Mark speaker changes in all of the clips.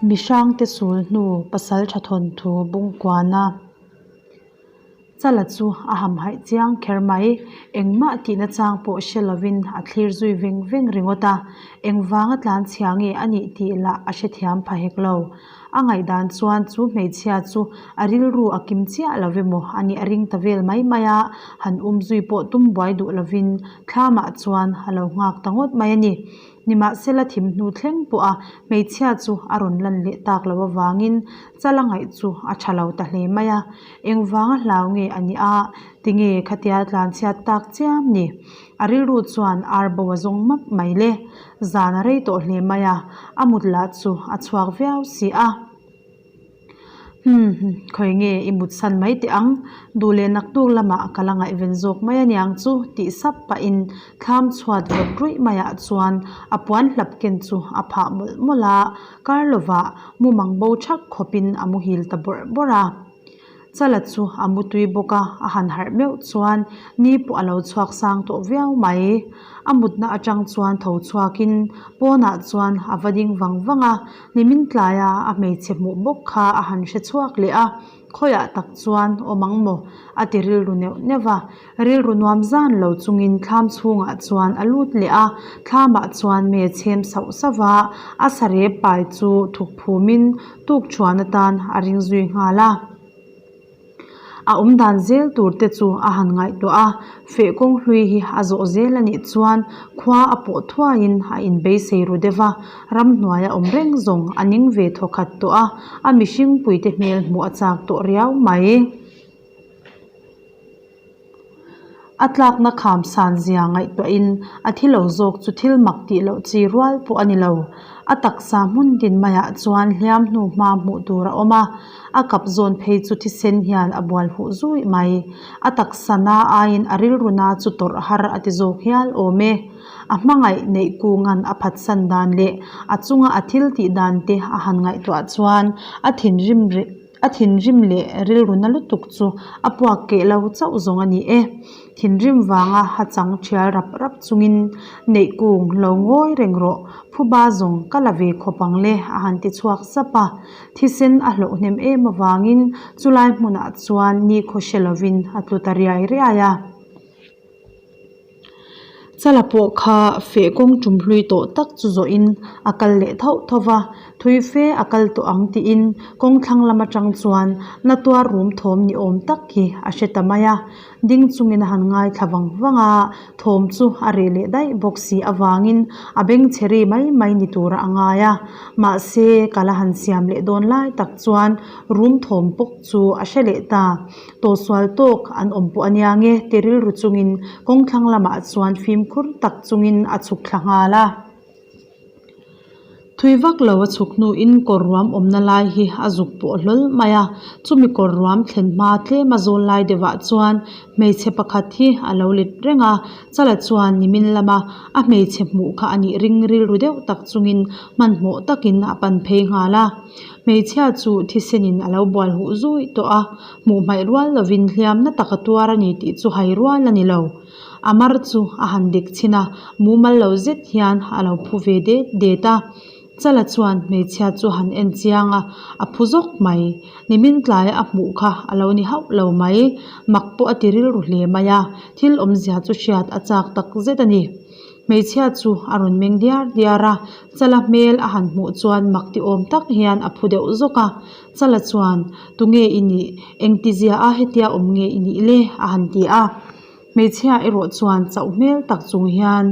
Speaker 1: Mihrangte sul hnu pasaltha thawnthu bungkuana Chala chu a hamhaih chiang kher mai. Engmah tihna chang pawh hre lovin a thlir zui veng veng ringawt a, engvanga tlanchhia nge a nih tih lah a hrethiam pha hek lo. A ngaihdan chuan chu hmeichhia chu a rilru a kim chiah lo emaw a nih a ring ta vel mai mai a, han um zui pawh tum buai duh lovin thlamah chuan a lo nghak ta ngawt mai a ni. Nimahsela thim hnu thleng pawha hmeichhia chu a rawn lan leh tak loh avangin chala ngaih chu a tha lo ta hle mai a, engvanga hlau nge a nih a, tinge khatia tlanchhiat tak chiam ni? A rilru chuan ar bo a zawng map mai le. Zan a rei tawh hle mai a, a mut lah chu a chhuak viau si a. Umm, khawi nge i mut san mai teh ang, duh leh naktuk lamah ka la ngaihven zawk mai aniang chu tih sap pahin thlam chhuat vawt ruih maiah chuan a puan hlap ken chu a phah mawlh mawlh a, kar lovah mumang bo thak khawpin a muhil ta bawrh bawrh a. Chala chu a mu tui bawk a, a han harh meuh chuan ni pawh a lo chhuak sang tawh viau mai. A mutna atang chuan tho chhuakin pawnah chuan a va ding vang vang a, nimin tlaia a hmeichhe hmuh bawk kha a han hre chhuak leh a, khawiah tak chuan awm ang maw? a ti rilru neuh neuh a. Rilru nuam zan lo chungin thlam chhungah chuan a lut leh a, thlamah chuan me chhem sauh sauh va, a sarep pai chu thuk phumin tuk thuan atan a ring zui nghal a. A awm dan zel tur te chu a han ngaihtuah a, feh kawng hlui hi a zawh zel a nih chuan khua a pawh thuaiin a inbeisei ru deuh va, ramhnuai a awm reng zawng a ning ve thawkhat tawh a, a mihring puite hmel hmuh a chak tawh riau mai. A tlakna kham san zia ngaihtuahin a thi lo zawk chu thil mak tih loh chi rual pawh a ni lo. A taksa hmun din maiah chuan hliam hnu hma hmuh tur a awm a, a kap zawn phei chu thisen hian a bual huh zuih mai. A taksa na aiin a rilru na chu tawrh har a ti zawk hial awm e. A hmangaih neih kungan a phatsan dan leh a chunga a thil tih dan te a han ngaihtuah chuan a thinrim reh. A thinrim leh rilru na lutuk chu a puak keh lo chauh zawng a ni e. Thinrim vanga ha chang thial rap rap chungin neih kung lo ngawi reng rawh, phuba zawng ka la ve khawp ang le a han ti chhuak sap a. Thisen a hlauh hnem em avangin chulai hmunah chuan nikhaw hre lovin a tlu ta riai riai a. Chala pawh kha feh kawng tum hlui tawh tak chu zawhin a kal leh thauh thauh va, thui fe a kal tawh ang tiin kawng thlang lam atang chuan na tuar rum thawm ni awm tak hi a hre ta mai a. Ding chungin a han ngaithla vang vang a, thawm chu a reh leh daih bawk si avangin a beng chhe ri mai mai ni tura a ngai a. Mahse, kal a han siam leh dawn lai tak chuan rum thawm pawk chu a hre leh ta. Tawhsual tawk an awm pawh a nia nge ti rilru chungin kawng thlang lamah chuan fimkhur tak chungin a chhuk thla nghal a. Thui vak lo a chhuk hnuin kawr ruam awmna lai hi a zuk pawh hlawl mai a, chumi kawr ruam thlen hma tlem a zawl lai deuhah chuan hmeichhe pakhat hi a lo let reng a, Chala chuan nimin lama a hmeichhe hmuh kha a nih ring rilru deuh tak chungin hmanhmawh takin a pan phei nghal a. Hmeichhia chu thisenin a lo bual huh zui tawh a, hmuh hmaih rual lovin hliamna tak a tuar a ni tih chu hai rual a ni lo. A mar chu a han dek chhin a, mumal lo zet hian a lo phu ve det det a. Chala chuan hmeichhia chu han en chiang a, a phu zawk mai. Nimin tlaia a hmuh kha a lo ni hauh lo mai. Mak pawh a ti rilru hle mai a, thil awmzia chu hriat a chak tak zet a ni. Hmeichhia chu a rawn meng diar diar a, Chala hmel a han hmuh chuan mak ti awm tak hian a phu deuh zawk a. Chala chuan, Tunge i nih? Engtizia a hetia awm nge i nih le? a han ti a. Hmeichhia erawh chuan chauh hmel tak chung hian,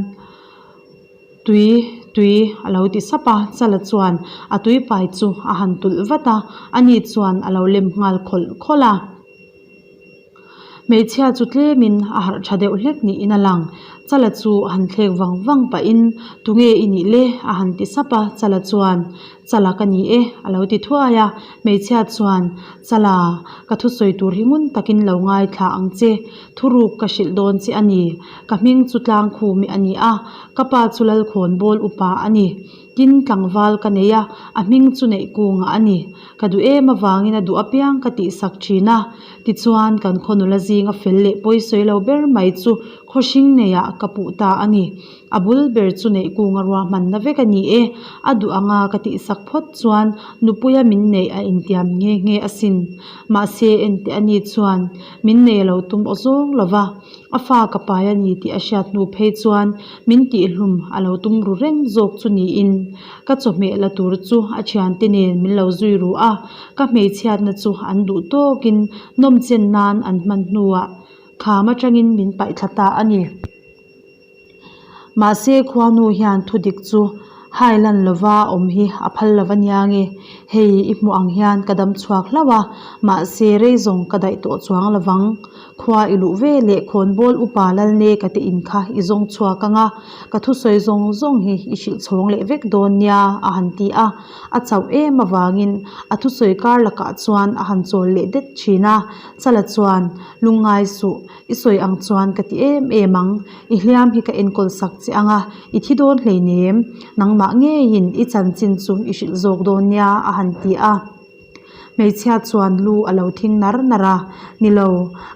Speaker 1: Tui, tui a lo ti sap a. Chala chuan a tui pai chu a han tulh vat a, ani chuan a lo lem nghal khawlh khawlh a. Hmeichhia chu tlemin a harh tha deuh hlek niin a lang. Chala chu a han thlek vang vang pahin, Tunge i nih le? a han ti sap a. Chala chuan, Chala ka ni e, a lo ti thuai a. Hmeichhia chuan, Chala, ka thusawi tur hi ngun takin lo ngaithla ang che. Thuruk ka hrilh dawn che a ni. Ka hming chu Tlangkhumi a ni a, ka pa chu Lalkhawnbawl upa a ni. Tin, tlangval ka nei a, a hming chu Neihkunga a ni. Ka duh em avangin a duh apiang ka tihsak thin a. Tichuan, kan khaw nula zinga fel leh pawisawi lo ber mai chu Khawhring neiah ka puh ta a ni. A bul ber chu neih kunga ruahmanna vek a ni e. A duh anga ka tihsak phawt chuan nupuia min neih a intiam nghe nghe asin. Mahse enteh a ni chuan min nei a lo tum aw zawng lo va, a fa ka pai a ni tih a hriat hnu phei chuan min tihhlum a lo tum ru reng zawk chu niin ka chawhmeh la tur chu a thiante nen min lo zui ru a, ka hmeichhiatna chu an duh tawkin nawmchen nan an hman hnuah kham atangin min paih thla ta a ni. Mahse khuanu hian thudik chu hai lan lova awm hi a phal lo va nia nge, hei i hmuh ang hian ka dam chhuak hlauh a, mahse rei zawng ka daih tawh chuang lo vang. Khua i luh ve leh khawnbawl upa Lalne ka te in kha i zawng chhuak ang a, ka thusawi zawng zawng hi i hrilh chhawng leh vek dawn nia a han ti a, a chauh em avangin a thusawi kar lakah chuan a han chawl leh det thin a, Chala chuan lungngai suh I sawi ang chuan ka ti em em ang, i hliam hi ka enkawl sak che ang a, i thi dawn hleinem, nangmah ngeiin i chanchin chu i hrilh zawk dawn nia a han ti a. Hmeichhia chuan lu a lo thing nar nar a, Ni lo,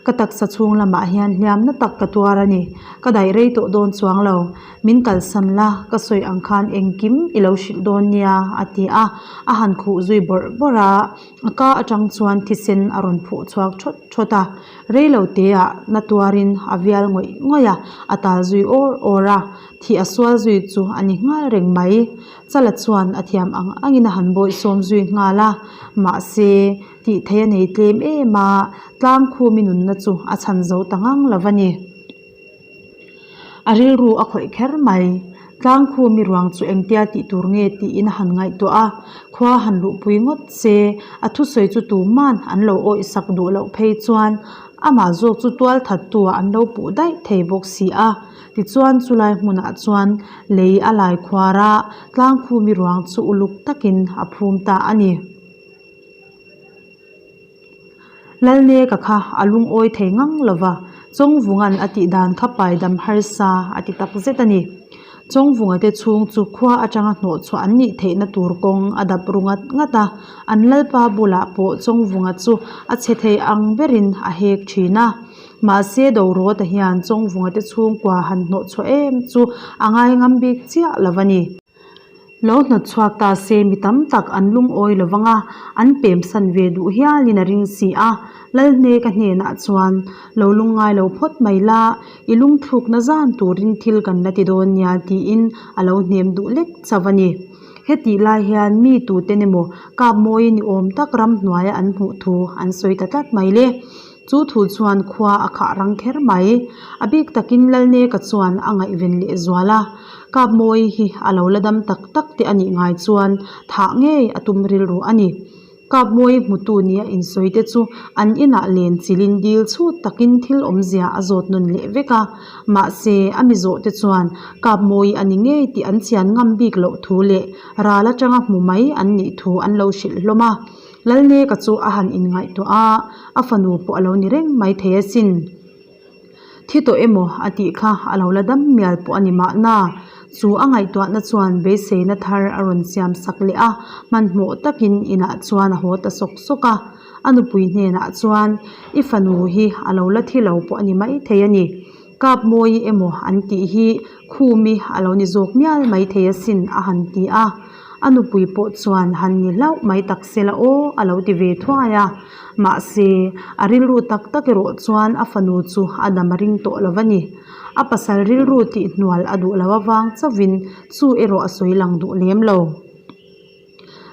Speaker 1: ka taksa chhung lamah hian hliamna tak ka tuar a ni, ka daih rei tawh dawn chuang lo, min kalsan la, ka sawi ang khan engkim i lo hrilh dawn nia a ti a, a han khuh zui bawrh bawrh a. A ka atang chuan thisen a rawn phuh chhuak thawt thawt a, rei lo teah na tuarin a vial ngawih ngawih a, a tal zui awr awr a, thih a sual zui chu a ni nghal reng mai. Chala chuan a thiam ang angin a han bawihsawm zui nghal a, mahse tih theih a nei tlem em a, tlangkhumi nunna chu a chhan zo ta ngang lo va ni. A rilru a khawih kher mai. Tlangkhumi ruang chu engtia tih tur nge tiin a han ngaihtuah a, khua han luhpui ngawt se, a thusawi chu tuman an lo awihsak duh loh phei chuan amah zawk chu tual thattu ah an lo puh daih thei bawk si a. Tichuan chulai hmunah chuan lei a lai khuar a, Tlangkhumi ruang chu uluk takin a phum ta a ni. Lalneka kha a lungawi thei ngang lo va, Chawngvunga'n a tih dan kha paidam harsa a ti tak zet a ni. Chawngvunga te chhung chu khua atanga hnawhchhuah an nih theihna tur kawng a dap ru ngat ngat a, an lalpa bulah pawh Chawngvunga chu a chhe thei ang berin a hek thin a. Mahse Dorawta hian Chawngvunga te chhungkua han hnawhchhuah em chu a ngaingam bik chiah lo a ni. Lo hnawt chhuak ta se mi tam tak an lungawi lo vang a, an pem san ve duh hialin a ring si a. Lalhneka hnenah chuan, Lo lungngai lo phawt mai la, i lungthlukna zan turin thil kan la ti dawn nia tiin a lo hnem duh lek chauh a ni. Hetih lai hian mi tuten emaw kap mawi ni awm tak ramhnuaia an hmuh thu an sawi ta tlat mai le. Chu thu chuan khua a khah rang kher mai. A bik takin Lalneka chuan a ngaihven leh zual a. Kapmawi hi a lo la dam tak tak te a nih ngai chuan thah ngei a tum rilru a ni. Kapmawi hmutu nia insawi te chu an inah len chilin dil chhut takin thil awmzia a zawt nawn leh vek a. Mahse, a mi zawh te chuan Kapmawi a ni ngei tih an chian ngam bik loh thu leh ral atanga hmu mai an nih thu an lo hrilh hlawm a. Lalneka chu a han inngaihtuah a, a fanu pawh a lo ni reng mai thei asin. Thi tawh emaw a tih kha a lo la dam mial pawh a ni mahna. Chu a ngaihtuahna chuan beiseina thar a rawn siam sak leh a, hmanhmawh takin inah chuan a haw ta sawk sawk a. A nupui hnenah chuan, I fanu hi a lo la thi lo pawh a ni maithei a ni. Kap mawi emaw an tih hi khumi a lo ni zawk mial maithei asin a han ti a. A nupui pawh chuan han ni hlauh mai tak se la aw a lo ti ve thuai a. Mahse, a rilru tak tak erawh chuan a fanu chu a dam a ring tawh lo va ni. A pasal rilru tih hnual a duh lo avang chauhin chu erawh a sawi lang duh lem lo.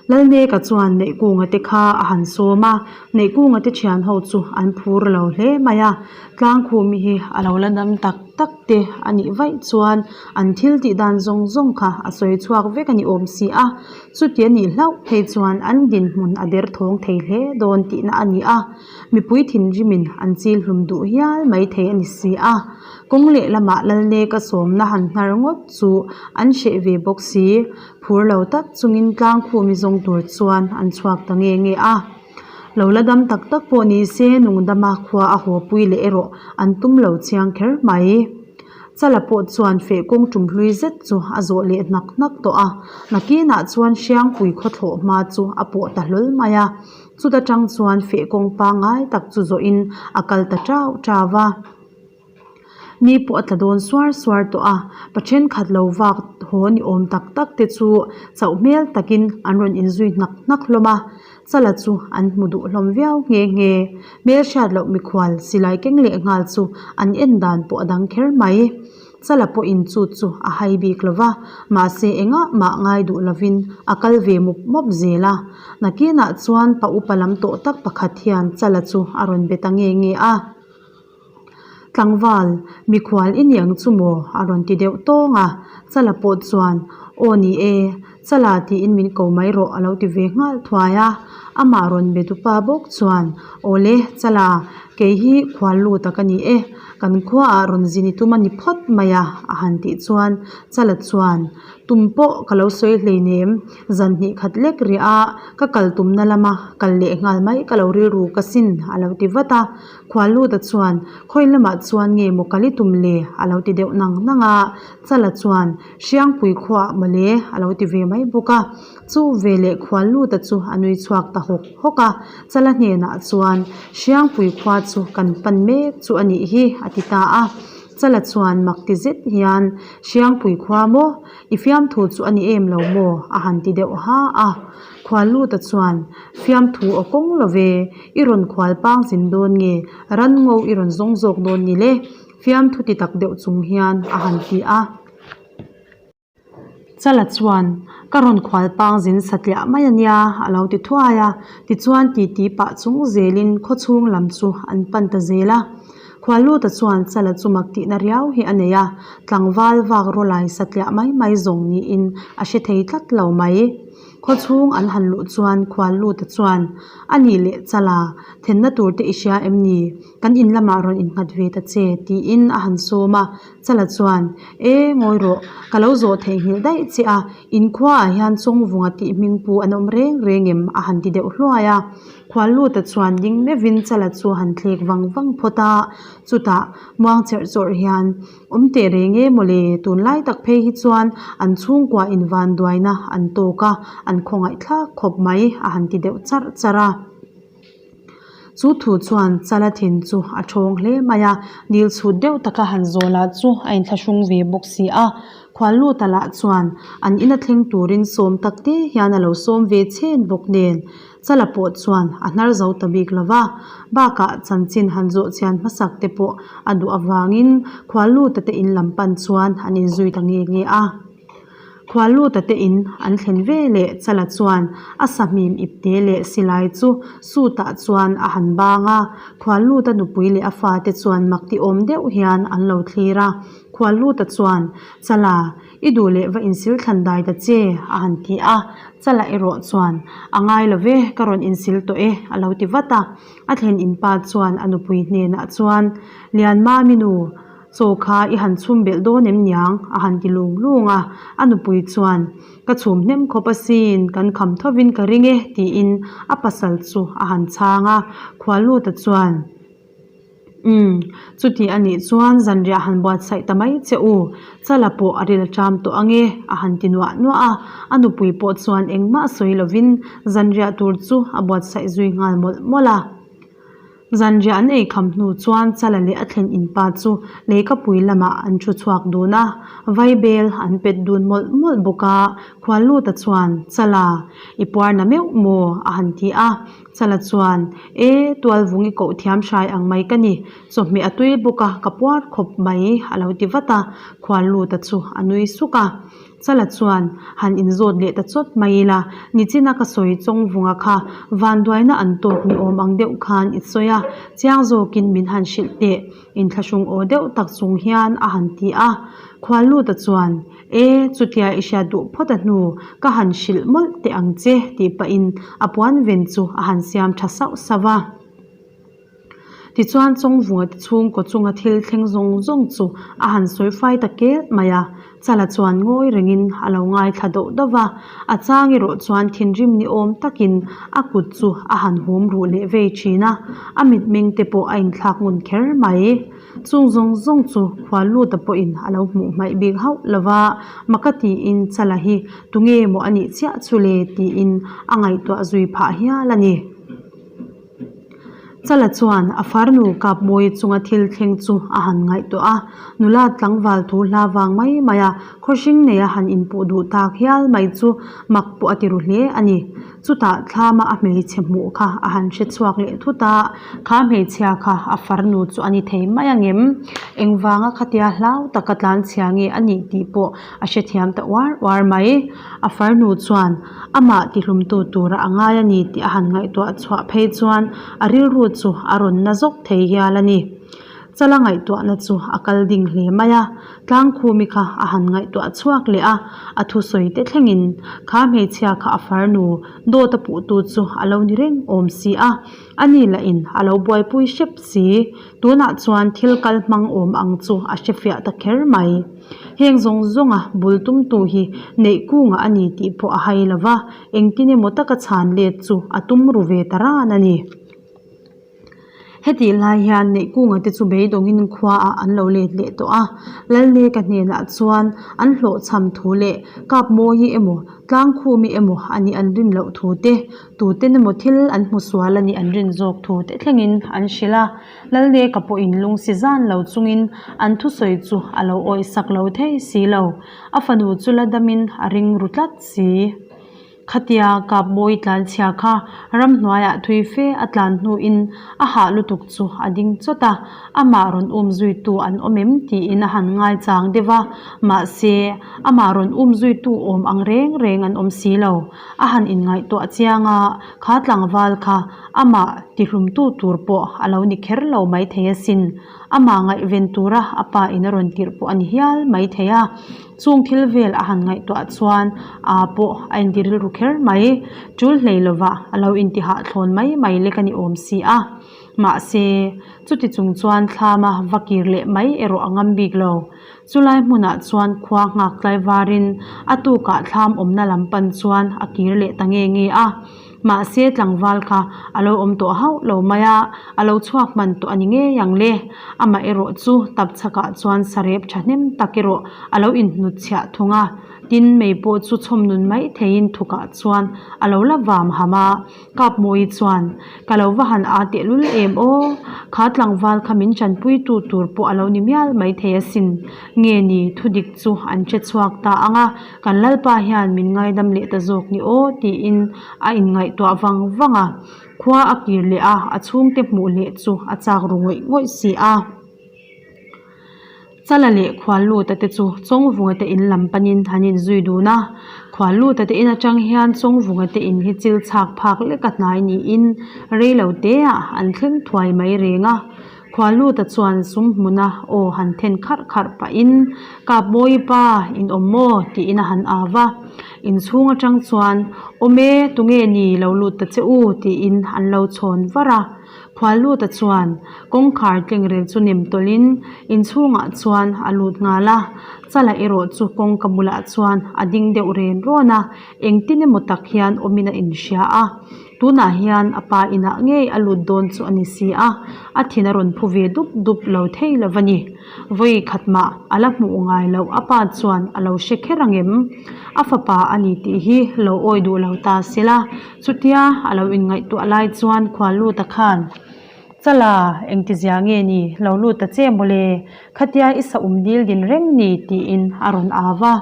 Speaker 1: Lalneka chuan Neihkunga te kha a han sawm a, Neihkunga te thian ho chu an phur lo hle mai a. Tlangkhumi hi a lo la dam tak tak te a nih vaih chuan an thil tih dan zawng zawng kha a sawi chhuak vek a ni awm si a. Chuti a nih hlauh phei chuan an dinhmun a derthawng thei hle dawn tihna a ni a, mipui thinrimin an chil hlum duh hial mai thei a ni si a. Kawng lehlamah Lalneka sawmna han hnar ngawt chu an hreh ve bawk si. Phur lo tak chungin tlangkhumi zawng tur chuan an chhuak ta nge nge a. Lo la dam tak tak pawh ni se nungdama khua a haw pui leh erawh an tum lo chiang kher mai. Chala pawh chuan feh kawng tum hlui zet chu a zawh leh hnak hnak tawh a, nakinah chuan Hriangpui khawthlawh hma chu a pawh ta hlawl mai a. Chuta tang chuan feh kawng pangngai tak chu zawhin a kal ta tau tau a. Ni pawh a tla dawn suar suar tawh a, pa thenkhat lo vak haw ni awm tak tak te chu chauh hmel takin an rawn inzui hnak hnak hlawm a, Chala chu an hmu duh hlawm viau nghe nghe. Hmelhriat loh mikhual silai keng leh nghal chu an en dan pawh a dang kher mai. Chala pawhin chu chu a hai bik lo va, mahse engah mah ngai duh lovin a kal ve mup mup zel a. Nakinah chuan pa upa lam tawh tak pakhat hian Chala chu a rawn be ta nge nge a. Tlangval, mikhual i ni ang chu maw? a rawn ti deuh tawng a. Chala pawh chuan, Aw ni e, Chala tiin min ko mai rawh a lo ti ve nghal thuai a. Amah rawn be dupa bawk chuan, Aw le, Chala, kei hi khual lut a ka ni e, kan khuaah rawn zin i tum a ni phawt mai a, a han tih chuan Chala chuan, Tum pawh ka lo sawi hleinem, zan hnih khat lek riah a, ka kal tumna lama kal leh nghal mai ka lo rilru ka sin, a lo ti vat a. Khualuta chuan, Khawi lamah chuan nge maw kal i tum le? a lo ti deuh nang nang a. Chala chuan, Hriangpui khuaah maw le? a lo ti ve mai bawk a. Chu veleh Khualuta chu a nui chhuak ta hawk hawk a. Chala hnenah chuan, Hriangpui khua chu kan pan mek chu a nih hi, a ti ta a. Chala chuan mak ti zet hian, Hriangpui khua maw? I fiamthu chu a ni em lo maw? a han ti deuh ha a. Khualuta chuan, Fiamthu aw kawng lo ve, i rawn khual pang zin dawn nge, ran ngo i rawn zawng zawk dawn ni le? Fiamthu ti tak deuh chung hian a han ti a. Chala chuan, Ka rawn khual pang zin satliah mai a nia, a lo ti thuai a. Tichuan titi pah chung zelin khawchhung lam chu an pan ta zel a. Khualuta chuan Chala chu mak tihna riau hi a nei a, tlangval vak rawlai satliah mai mai zawng niin a hre thei tlat lo mai. Khawchhung an han luh chuan Khualuta chuan, A nih leh Chala, thenna tur te i hria em ni? Kan in lamah rawn innghat ve ta che, tiin a han sawm a. Chala chuan, E, ngawi rawh, ka lo zawh theihnghilh daih che a, in khuaah hian Chawngvunga tih hming pu an awm reng reng em? a han ti deuh hluai a. Khualuta chuan ding meuhin Chala chu a han thlek vang vang phawt a, chutah muang cherh chawrh hian, Awm teh reng e mawle, tunlai tak phei hi chuan an chhungkua invanduaina an tawk a, an khawngaihthlak khawp mai, a han ti deuh charh charh a. Chu thu chuan Chala thin chu a thawng hle mai a, dil chhut deuh taka han zawh lah chu a inthlahrung ve bawk si a. Khualluta lah chuan an ina thleng turin sawm tak te hian a lo sawm ve chhen bawk nen. Chala pawh chuan a hnar zo ta bik lo va, bakah chanchin han zawh chian hmasak te pawh a duh avangin Khualluta te in lam pan chuan an inzui ta nge nge a. Khualluta te in an thlen ve leh Chala chuan a sahmim ipte leh silai chu sutah chuan a han bang a, Khualluta nupui leh a fate chuan mak ti awm deuh hian an lo thlir a. Khualluta chuan, Chala, i duh leh va insil thlan dai ta che, a han ti a. Chala erawh chuan, A ngai lo ve, ka rawn insil tawh e, a lo ti vat a. A thlen inpa chuan a nupui hnenah chuan, Lianmami nu, Chaw kha i han chhum belh dawn em niang? a han ti lung lung a. A nupui chuan, Ka chhum hnem khawp asin, kan kham thovin ka ring e, tiin a pasal chu a han chhang a. Khualuta chuan, Umm, chuti a nih chuan zanriah han buatsaih ta mai che u, Chala pawh a ril ṭam tawh ang e, a han ti nuah nuah a. A nupui pawh chuan engmah sawi lovin zanriah tur chu a buatsaih zui nghal mawlh mawlh a. Zanriah an ei kham hnu chuan Chala leh a thlen in pa chu leikapui lamah an thu chhuak dun a, vaibel an pet dun mawlh mawlh bawk a. Khualluta chuan, Chala, i puar na meuh maw? a han ti a. Chala chuan, E, tualvung i koh thiam hrai ang mai ka ni, chawhmeh a tui bawk a, ka puar khawp mai, a lo ti vat a. Khualluta chu a nui suk a. Chala chuan han inzawt leh ta chawt mai ila, nichina ka sawi chawngvunga kha vanduaina an tawk ni awm ang deuh khan i sawi a, chiang zawkin min han hrilh teh, inthlahrung aw deuh tak chung hian a han ti a. Khualluta chuan, E, chutia i hriat duh phawt a hnu, ka han hrilh mawlh teh ang che, tih pahin a puan ven chu a han siam tha sauh sauh a. Tichuan Chawngvunga te chhungkaw chunga thil thleng zawng zawng chu a han sawi fai ta kel mai a, Chala chuan ngawi rengin a lo ngaithla doh doh va, a chang erawh chuan thinrim ni awm takin a kut chu a han hum ruh leh vei thin a, a mitmeng te pawh a inthlak ngun kher mai. Chung zawng zawng chu Khualluta pawhin a lo hmuh hmaih bik hauh lo va, maka tiin Chala hi tunge maw a nih chiah chu le tiin a ngaihtuah zui phah hial a ni. Chala chuan a farnu Kapmawi chunga thil thleng chu a han ngaihtuah a, nula tlangval thu hla vang mai mai a khawhring neia han inpuh duh tak hial mai chu mak pawh a ti ru hle a ni. Chutah thlama a hmeichhe hmuh kha a han hre chhuak leh thut a, kha hmeichhia kha a farnu chu a ni thei mai angem? Engvanga khatia hlau taka tlanchhia nge a nih tih pawh a hrethiam ta uar uar mai. A farnu chuan amah tihlumtu tura a ngai a ni tih a han ngaihtuah chhuah phei chuan a rilru chu a rawn na zawk thei hial a ni. Chala ngaihtuahna chu a kal ding hle mai a, Tlangkhumi kha a han ngaihtuah chhuak leh a, a thusawi te thlengin kha hmeichhia kha a farnu dawt a puhtu chu a lo ni reng awm si a, ani lahin a lo buaipui hrep si. Tunah chuan thil kal hmang awm ang chu a hrefiah ta kher mai. Heng zawng zawnga bul tumtu hi neih kungah a ni tih pawh a hai lo va, engtin emaw taka chhan let chu a tum ru ve ta ran a ni. Hetih lai hian Neihkunga te chu beidawngin khuaah an lo let leh tawh a, Lalneka hnenah chuan an hlawhchham thu leh Kapmawi emaw Tlangkhumi emaw a nih an rin loh thu te, tuten emaw thil an hmu sual a nih an rin zawk thu te thlengin an hrilh a. Lalneka pawhin lungsi zan lo chungin an thusawi chu a lo awihsak lo thei si lo. A fanu chu la damin a ring ru tlat si. Khatia Kapmawi tlanchhia kha ramhnuaiah thui fe a tlan hnuin a hah lutuk chu a ding chawt a, amah rawn um zuitu an awm em tiin a han ngaichang deuh a, mahse amah rawn um zuitu awm ang reng reng an awm si lo. A han inngaihtuah chiang a, kha tlangval kha amah tihlumtu tur pawh a lo ni kher lo maithei asin. Amah ngaihven tura a pa in a rawn tirh pawh a ni hial maithei a. Chung thil vel a han ngaihtuah chuan aa pawh a inti rilru kher mai. Tul hlei lovah a lo inti hahthlawn mai mai lek a ni awm si a. Mahse, chuti chung chuan thlama va kir leh mai erawh a ngam bik lo. Chulai hmunah chuan khua nghak tlai varin a tukah thlam awmna lam pan chuan a kir leh ta nge nge a. Mahse, tlangval kha a lo awm tawh hauh lo mai a, a lo chhuak hman tawh a ni ngei ang le. Amah erawh chu tapchhakah chuan sarep thahnem tak erawh a lo inhnutchhiah thung a, tin mei pawh chu chhawm nun mai theiin thukah chuan a lo la vam ham a. Kapmawi chuan, Ka lo va han aa tehlul em aw? Kha tlangval kha min chanpuitu tur pawh a lo ni mial mai thei asin. Nge ni, thudik chu an hre chhuak ta ang a, kan Lalpa hian min ngaidam leh ta zawk ni aw tiin a inngaihtuah vang vang a. Khua a kir leh a, a chhungte hmuh leh chu a chak ru ngawih ngawih si a. Chala leh Khualluta te chu Chawngvunga te in lam panin an inzui dun a. Khualluta te in atang hian Chawngvunga te in hi chil chhak phak lek a hnai niin rei lo teah an thleng thuai mai reng a. Khualluta chuan sum hmuna aw han then kharh kharh pahin, Kapmawi pa, in awm maw? tiin a han au va. Inchhung atang chuan, Awm e, tunge ni lo lut ta che u? tiin an lo chhawn var a. Khualluta chuan kawngkhar tlengrel chu nem tawlhin inchhungah chuan a lut nghal a, Chala erawh chu kawngka bulah chuan a ding deuh ren rawn a, engtin emaw tak hian awmin a inhria a, tunah hian a pa inah ngei a lut dawn chu a ni si a, a thin a rawn phu ve dup dup lo thei lo a ni. Vawi khat mah a la hmuh ngai loh a pa chuan a lo hre kher ang em? A fapa a ni tih hi lo awi duh lo ta se la, Chutia a lo inngaihtuah lai chuan khual lut a khan, Chala, engtizia nge ni? Lo lut ta che mawle, khatia i sa um dil din reng ni tiin a rawn au va.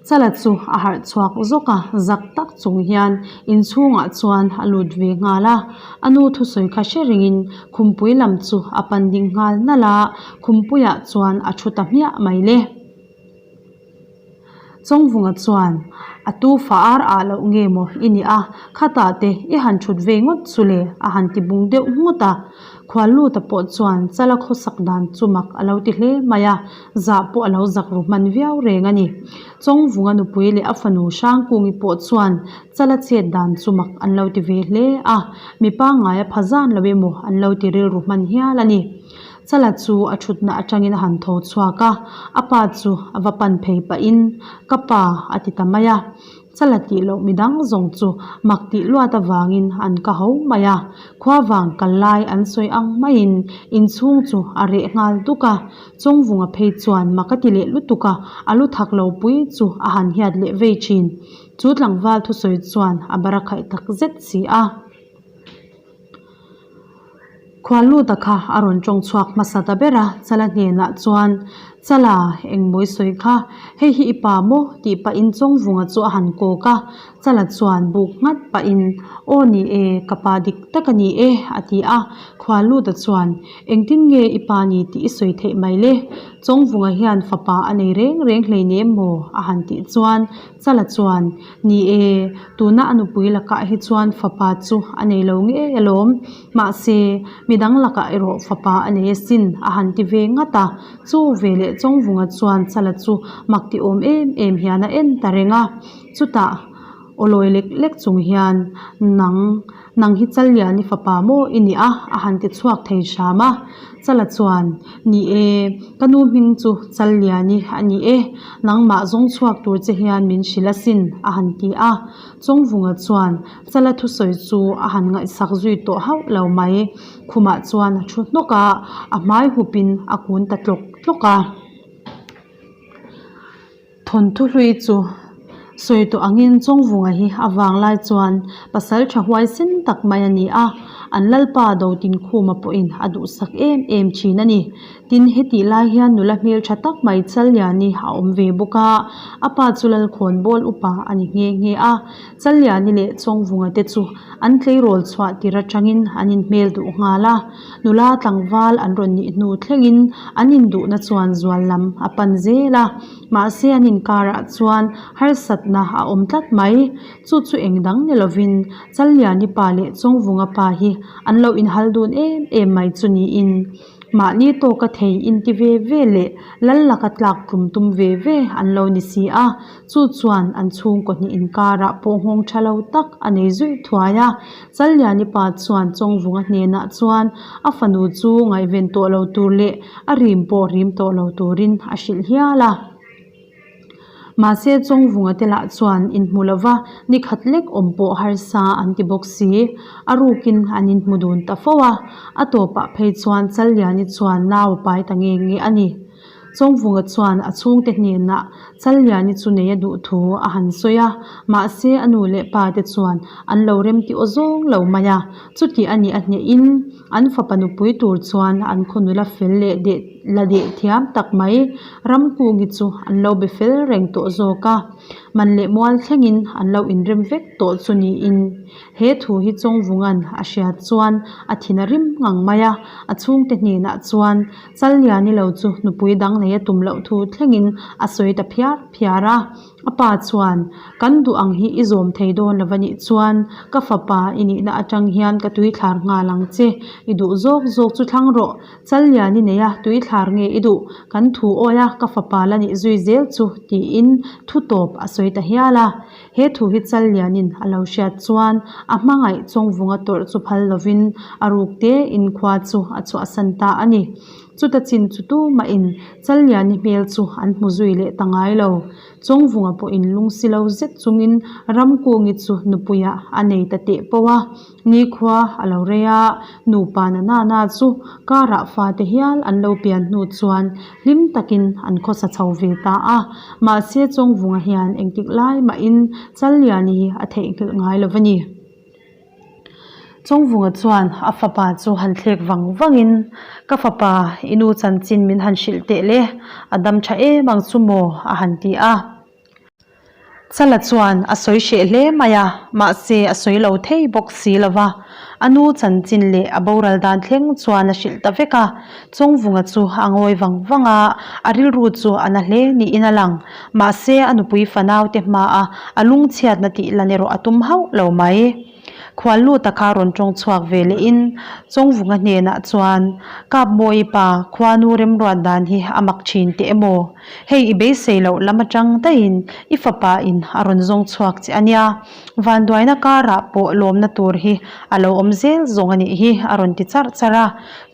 Speaker 1: Chala chu a harh chhuak zawk a, zak tak chung hian inchhungah chuan a lut ve nghal a. A nu thusawi kha hre ringin khumpui lam chu a pan ding nghal nalh a, khumpuiah chuan a thu ta hmiah mai le. Chawngvunga chuan, A tu fa ar ah loh nge maw i nih a, khatah te i han thut vei ngawt chu le a han ti bung deuh ngawt a. Khualluta pawh chuan Chala khawsak dan chu mak a lo ti hle mai a, zah pawh a lo zak ru hman viau reng a ni. Chawngvunga nupui leh a fanu Hrangkungi pawh chuan Chala chet dan chu mak an lo ti ve hle a, mi pangngai a pha zan lo emaw an lo ti rilru hman hial a ni. Chala chu a thutna atangin a han tho chhuak a, a pa chu a va pan phei pahin, Ka pa, a ti ta mai a. Chala tih loh midang zawng chu mak tih luat avangin an ka ho mai a. Khua vang kal lai an sawi ang maiin inchhung chu a reh nghal duk a. Chawngvunga phei chuan mak a ti leh lutuk a, a lu thak lo pui chu a han hiat leh vei thin. Chu tlangval thusawi chuan a barakhaih tak zet si a. Khualluta kha a rawn tawng chhuak hmasa ta ber a, Chala hnenah chuan, Chala, engmawi sawi kha, hei hi i pa maw? tih pahin Chawngvunga chu a han kawk a. Chala chuan buk nghat pahin, Aw ni e, ka pa dik tak a ni e, a ti a. Khualluta chuan, Engtin nge i pa ni tih i sawi theih mai le? Chawngvunga hian fapa a nei reng reng hleinem maw? a han tih chuan Chala chuan, Ni e, tuna a nupui lakah hi chuan fapa chu a nei lo ngei alawm. Mahse, midang lakah erawh fapa a nei asin, a han ti ve ngat a. Chu veleh Chawngvunga chuan Chala chu mak ti awm em em hian a en ta reng a. Chutah, aw lawi lek lek chung hian, Nang, nang hi Challiani fapa maw i nih a? a han ti chhuak thei hram a. Chala chuan, Ni e, ka nu hming chu Challiani a ni e, nangmah zawng chhuak tur che hian min hrilh asin, a han ti a. Chawngvunga chuan Chala thusawi chu a han ngaihsak zui tawh hauh lo mai. Khumah chuan a thu hnawk a, a hmai hupin a kun ta tlawk tlawk a. Thawnthu hlui chu sawi tawh angin Chawngvunga hi a vang lai chuan pasal tha huaisen tak mai a ni a, an lalpa Dotinkhuma pawhin a duhsak em em thin a ni. Tin, hetih lai hian nula hmeltha tak mai Challiani a awm ve bawk a, a pa chu Lalkhawnbawl upa a ni nghe nghe a. Challiani leh Chawngvunga te chu an tleirawl chhuah tir atangin an inhmel duh nghal a. Nula tlangval an rawn nih hnu thlengin an induhna chuan zual lam a pan zel a, mahse an inkarah chuan harsatna a awm tlat mai. Chu chu eng dang ni lovin Challiani pa leh Chawngvunga pa hi an lo inhal dun em em mai chu niin Mahni tawka thei inti ve ve leh lal laka tlak tlum tum ve ve an lo ni si a, chu chuan an chhungkaw hnih inkarah pawh nghawng tha lo tak a nei zui thuai a. Challiani pa chuan Chawngvunga hnenah chuan a fanu chu ngaihven tawh lo tur leh a rim pawh rim tawh lo turin a hrilh hial a. Mahse Chawngvunga te lah chuan inhmu lova ni khat lek awm pawh harsa an ti bawk si. A rukin an inhmu dun ta fo a, a tawpah phei chuan Challiani chuan nau a pai ta nge nge a ni. Chawngvunga chuan a chhungte hnenah Challiani chu nei a duh thu a han sawi a, mahse a nu leh pa te chuan an lo remti aw zawng lo mai a, chuti a nih a hnehin an fapa nupui tur chuan an khaw nula fel leh deh la deh thiam tak mai. Ramkungi chu an lo be fel reng tawh zawk a, man leh mual thlengin an lo inrem vek tawh chu niin he thu hi Chawngvunga'n a hriat chuan a thin a rim ngang mai a, a chhungte hnenah chuan Challiani lo chu nupui dang nei a tum loh thu thlengin a sawi ta phiar phiar a. A pa chuan, Kan duh ang hi i zawm thei dawn lo va nih chuan ka fapa i nihna atang hian ka tuithlar nghal ang che, i duh zawk zawk chu thlang rawh, Challian i nei a, tuithlar nge i duh, kan thu awi a, ka fapa la nih zui zel chu, tiin thu tawp a sawi ta hial a. He thu hi Challianin a lo hriat chuan a hmangaih Chawngvunga tawrh chu phal lovin a ruk te inkhua chu a chhuahsan ta a ni. Chuta chin chu tumahin Challiani hmel chu an hmu zui leh ta ngai lo. Chawngvunga pawhin lungsi lo zet chungin Ramkungi chu nupuiah a nei ta teh pawh a. Nikhua a lo rei a, nupa na na na chu karah fate hial an lo pian hnu chuan hlim takin an khawsa chho ve ta a. Mahse Chawngvunga hian engtik lai mahin Challiani hi a theihnghilh ngai lo va ni. Chawngvunga chuan a fapa chu han thlek vang vangin, Ka fapa, i nu chanchin min han hrilh teh le, a dam tha em ang chu maw? a han ti a. Chala chuan a sawi hreh hle mai a, mahse a sawi lo thei bawk si lo va. A nu chanchin leh a boral dan thleng chuan a hrilh ta vek a. Chawngvunga chu a ngawi vang vang a, a rilru chu a na hle niin a lang. Mahse, a nupui fanaute hmaa a lungchhiatna tih lan erawh a tum hauh lo mai. Khualluta kha rawn tawng chhuak ve lehin Chawngvunga hnenah chuan, Kapmawi pa, khuanu remruat dan hi a mak thin teh emaw? Hei i beisei loh lam atang daihin i fapa in a rawn zawng chhuak che a nia. Vanduaina karah pawh lawmna tur hi a lo awm zel zawng a nih hi, a rawn ti charh charh a.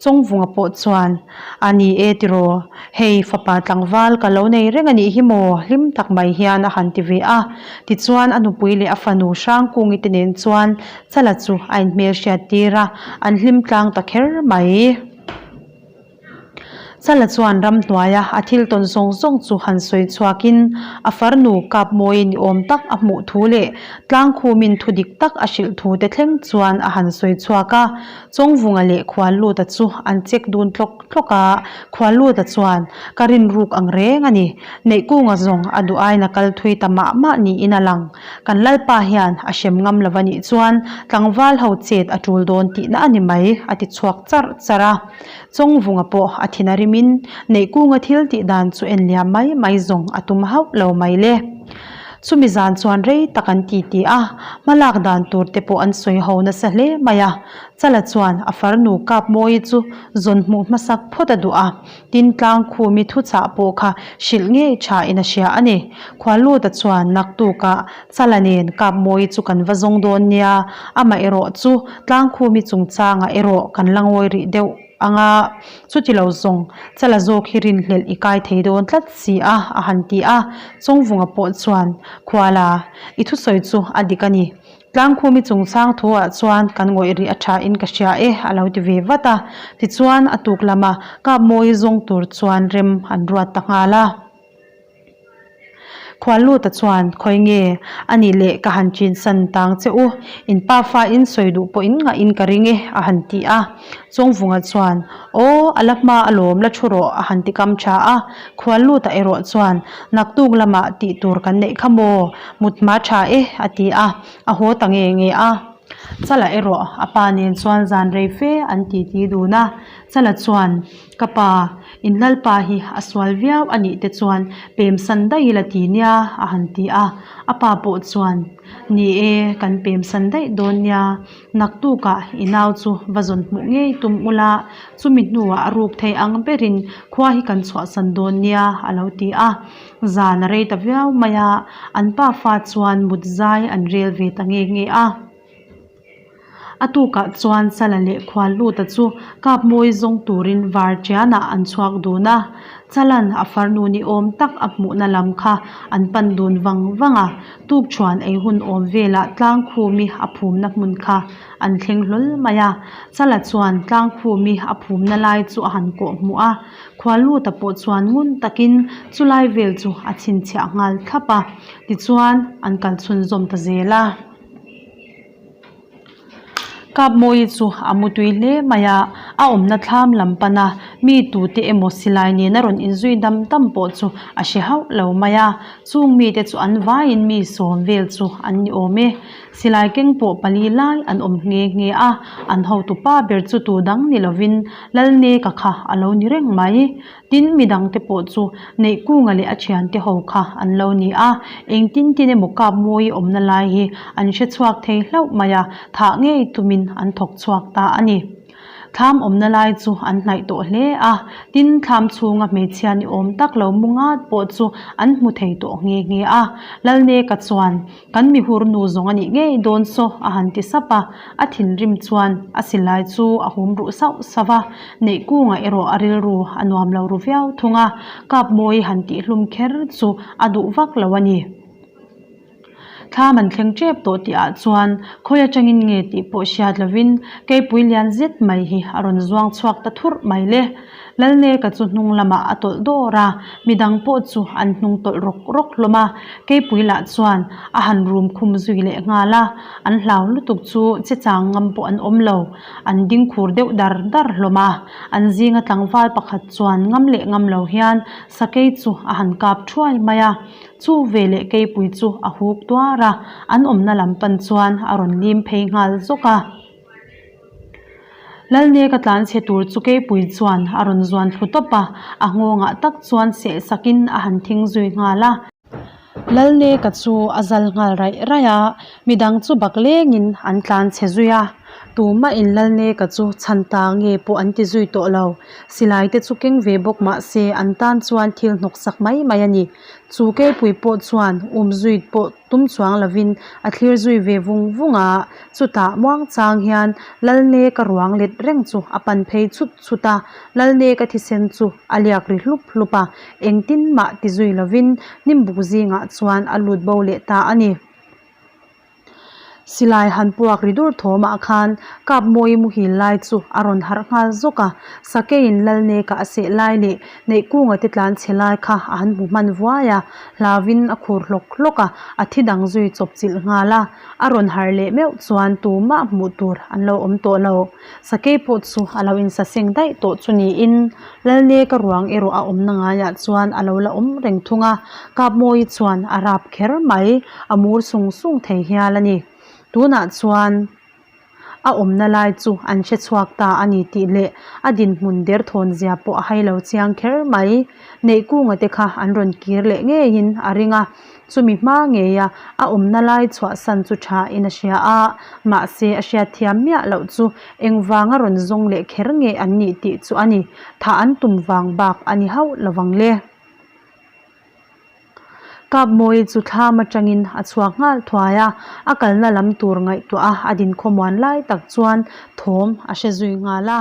Speaker 1: Chawngvunga pawh chuan, A ni e tiraw, hei fapa tlangval ka lo nei reng a nih hi maw? hlim tak mai hian a han ti ve a. Tichuan a nupui leh a fanu Hrangkungi te nen chuan Chala chu a inhmelhriat tir a, an hlim tlang ta kher mai. Chala chuan ramhnuaia a thil tawn zawng zawng chu han sawi chhuakin a farnu Kapmawi ni awm tak a hmuh thu leh Tlangkhumin thu dik tak a hrilh thu te thleng chuan a han sawi chhuak a. Chawngvunga leh Khualluta chu an check dun tlawk tlawk a, Khualluta chuan, Ka rinruk ang reng a ni. Neihkunga zawng a duh aiin a kal thui ta mah mah niin a lang. Kan Lalpa hian a hrem ngam lo a nih chuan tlangval ho chet a tul dawn tihna a ni mai, a ti chhuak charh charh a. Chawngvunga pawh a thin a rimin Neihkunga thil tih dan chu en liam mai mai zawng a tum hauh lo mai le. Chumi zan chuan rei tak an ti ti a, hmalak dan tur te pawh an sawi ho nasa hle mai a. Chala chuan a farnu Kapmawi chu zawn hmuh hmasak phawt a duh a, tin Tlangkhumi thuchah pawh kha hrilh ngei tha in a hria a ni. Khualuta chuan naktukah Chala nen Kapmawi chu kan va zawng dawn nia, amaherawh chu Tlangkhumi chungchangah erawh kan la ngawi rih deuh ang a, chuti lo zawng Chala zawk hi rinhlelh i kai thei dawn tlat si a, a han ti a. Chawngvunga pawh chuan, Khuala, i thusawi chu a dik a ni. Tlangkhumi chungchang thuah chuan kan ngawih rih a tha in ka hria e, a lo ti ve vat a. Tichuan, a tuk lama Kapmawi zawng tur chuan rem an ruat ta nghal a. Khualluta chuan, Khawi nge a nih leh ka han chinsan tang che u, in pa fa in sawi duh pawh in ngahin ka ring e, a han ti a. Chawngvunga chuan, Aw, a la hma alawm la thu rawh, a han ti kam tha a. Khualluta erawh chuan, Naktuk lamah tih tur kan neih kha maw? Mut hma tha e, a ti a, a haw ta nge nge a. Chala erawh a pa nen chuan zan rei fe an titi dun a. Chala chuan, Ka pa, in Lalpa hi a sual viau a nih te chuan pem san daih ila ti nia, a han ti a. A pa pawh chuan, Ni e, kan pem san daih dawn nia. Naktukah i nau chu va zawn hmuh ngei tum ula, chumi hnuah a ruk thei ang berin khua hi kan chhuahsan dawn nia, a lo ti a. Zan a rei ta viau mai a, an pa fa chuan mut zai an rel ve ta nge nge a. A tukah chuan Sala leh Khualluta chu Kapmawi zawng turin Varṭianah an chhuak dun a. Chalan a farnu ni awm tak a hmuhna lam kha an pan dun vang vang a, tukṭhuan ei hun awm velah Tlangkhumi a phumna hmun kha an thleng hlawl mai a. Chala chuan Tlangkhumi a phumna lai chu a han kawh hmuh a, Khualluta pawh chuan ngun takin chulai vel chu a chhinchhiah nghal thlap a, tichuan an kal chhunzawm ta zel a. Kapmawi chu a mu tui hle mai a, a awmna thlam lam pan a, mi tute emaw silai nena rawn inzui dam dam pawh chu a hre hauh lo mai a, chung mite chu an vaiin mi sawm vel chu an ni awm e. Silai keng pawh pali lai an awm nghe nghe a, an hotupa ber chu tu dang ni lovin Lalneka kha a lo ni reng mai. Tin, mi dangte pawh chu Neihkunga leh a thiante ho kha an lo ni a, engtin tin emaw kap mawi awmna lai hi an hre chhuak thei hlauh mai a, thah ngei tumin an thawk chhuak ta a ni. Thlam awmna lai chu an hnaih tawh hle a, tin, thlam chhunga hmeichhia ni awm tak lo mu ngat pawh chu an hmu thei tawh nghe nghe a. Lalneka chuan Kan mihur nu zawng a nih ngei dawn saw a han ti sap a, a thinrim chuan a silai chu a hum ruh sauh sauh a, Neihkunga erawh a rilru a nuam lo ru viau thung a, Kapmawi han tihhlum kher chu a duh vak lo a ni. Thlam an thleng tep tawh tihah chuan khawi atangin nge tih pawh hriat lovin keipui lian zet mai hi a rawn zuang chhuak ta thurh mai le. Lalneka chu hnung lamah a tawlh dawr a, midang pawh chu an hnung tawlh rawk rawk hlawm a, Keipui lah chuan a han rum khum zui leh nghal a, an hlau lutuk chu che chang ngam pawh an awm lo, an ding khur deuh dar dar hlawm a, an zinga tlangval pakhat chuan ngam leh ngam lo hian sakei chu a han kap thuai mai a, chu veleh Keipui chu a huk tuar a, an awmna lam pan chuan a rawn lim phei nghal zawk a. Lalneka tlan chhe tur chu keipui chuan a rawn zuan thlu tawp a, a nghawngah tak chuan seh sakin a han thing zui nghal a. Lalneka chu a zal nghal raih raih a, midang chu bak lengin an tlan chhe zui a. Tumahin Lalneka chu chhan ta nge pawh an ti zui tawh lo. Silai te chu keng ve bawk mah se an tan chuan thil hnawk sak mai mai a ni. Chu keipui pawh chuan um zui pawh tum chuang lovin a thlir zui ve vung vung a, chutah muangchang hian Lalneka ruang let reng chu a pan phei chhut chhut a, Lalneka thisen chu a liak ri hlup hlup a, engtin mah ti zui lovin hnimbuk zingah chuan a lut bo leh ta a ni. Silai han puak ri dur thawmah khan Kapmawi muhil lai chu a rawn harh nghal zawk a, Sakeiin Lalneka a seh lai leh Neihkunga te tlan chhe lai kha a han hmu hman vuai a, hlauvin a khur hlawk hlawk a, a thi dang zui chawp chilh nghal a. A rawn harh leh meuh chuan tumah hmuh tur an lo awm tawh lo. Sakei pawh chu a lo insaseng daih tawh chu niin Lalneka ruang erawh a awmna ngaiah chuan a lo la awm reng thung a, Kapmawi chuan a rap kher mai, a mur sung sung thei hial a ni. Tunah chuan a awmna lai chu an hre chhuak ta a ni tih leh a dinhmun derthawn zia pawh a hai lo chiang kher mai. Neihkunga te kha an rawn kir leh ngeiin a ring a, chumi hma ngeia a awmna lai chhuahsan chu thain a hria a, mahse a hriatthiam miah loh chu engvanga rawn zawng leh kher nge an nih tih chu a ni, thah an tum vang bak a ni hauh lovang le. Kapmawi chu thlam atangin a chhuak nghal thuai a, a kalna lam tur ngaihtuah a a dinkhawmuan lai tak chuan thawm a hre zui nghal a.